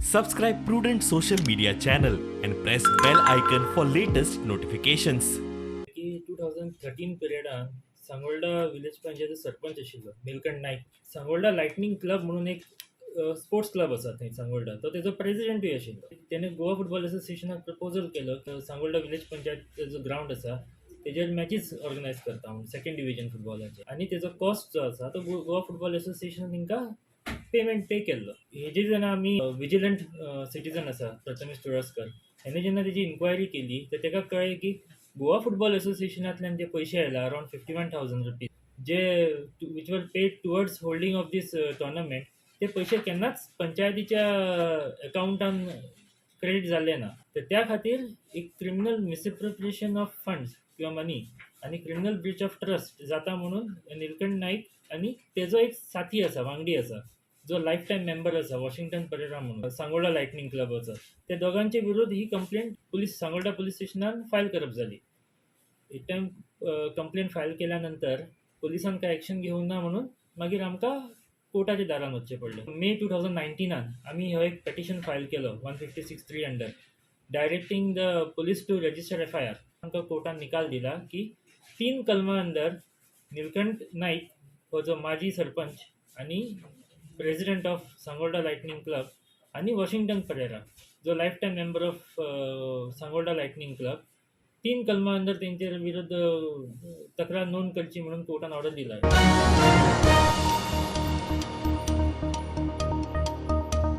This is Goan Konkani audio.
Subscribe Prudent social media channel and press bell icon for latest notifications. की 2013 पिरियडान सांगोल्डा विलेज पंचायतीचो सरपंच आशिल्लो निलकंठ नाईक. सांगोल्डा लायटनींग क्लब म्हणून एक स्पोर्ट्स क्लब आसा थंय सांगोल्डा, तो तेजो प्रेजिडेंटूय आशिल्लो. तेणे गोवा फुटबॉल एसोसिएशनाक प्रपोजल केलो, सांगोल्डा विलेज पंचायत जो ग्रावंड आसा तेजेर मॅचीस ऑर्गनायज करता म्हणून सेकंड डिविजन फुटबॉलाचे, आनी तेजो कॉस्ट जो आसा तो गोवा फुटबॉल एसोसिएशनान तांकां पेमेंट पे केल्लो. हेजेर जेन्ना आमी विजिलंट सिटीजन आसा प्रथमेश तुळसकर हेणे जेन्ना तेजी इन्क्वायरी केली तर ताका कळ्ळें की गोवा फुटबॉल एसोसिएशनांतल्यान जे पयशे आयला around 51,000 rupees J which were paid towards holding of this tournament, ते पयशे केन्नाच पंचायतीच्या अकावंटान क्रेडीट जाल्ले ना. तर त्या खातीर एक क्रिमिनल मिसएप्रोप्रिएशन ऑफ फंड्स किंवा मनी आनी क्रिमिनल ब्रीच ऑफ ट्रस्ट जाता म्हणून निलकंठ नाईक आनी तेजो एक साथी आसा, वांगडी आसा, जो लायफ टायम मेंबर आसा वॉशिंग्टन परेरा म्हणून सांगोल्डा लायटनींग क्लबाचो, त्या दोगांचे विरुद्ध ही कंप्लेंट सांगोल्डा पुलीस स्टेशनान फायल करप जाली. एक टायम कंप्लेंट फायल केल्या नंतर पुलिसान कांय एक्शन घेवंक ना म्हणून मागीर आमकां कोर्टाच्या दारान वचचें पडलें. मे 2019 आमी हो एक पेटिशन फायल केलो 156(3) under directing the police to register FIR. आमकां कोर्टान निकाल दिला की 3 कलमां अंडर निलकंठ नाईक हो जो माजी सरपंच आनी president of Sangolda lightning club आनी वॉशिंग्टन परेरा जो life time member of Sangolda lightning club, 3 कलमां अंडर तेंचे विरुद्ध तक्रार नोंद करची म्हणून कोर्टान ऑर्डर दिला.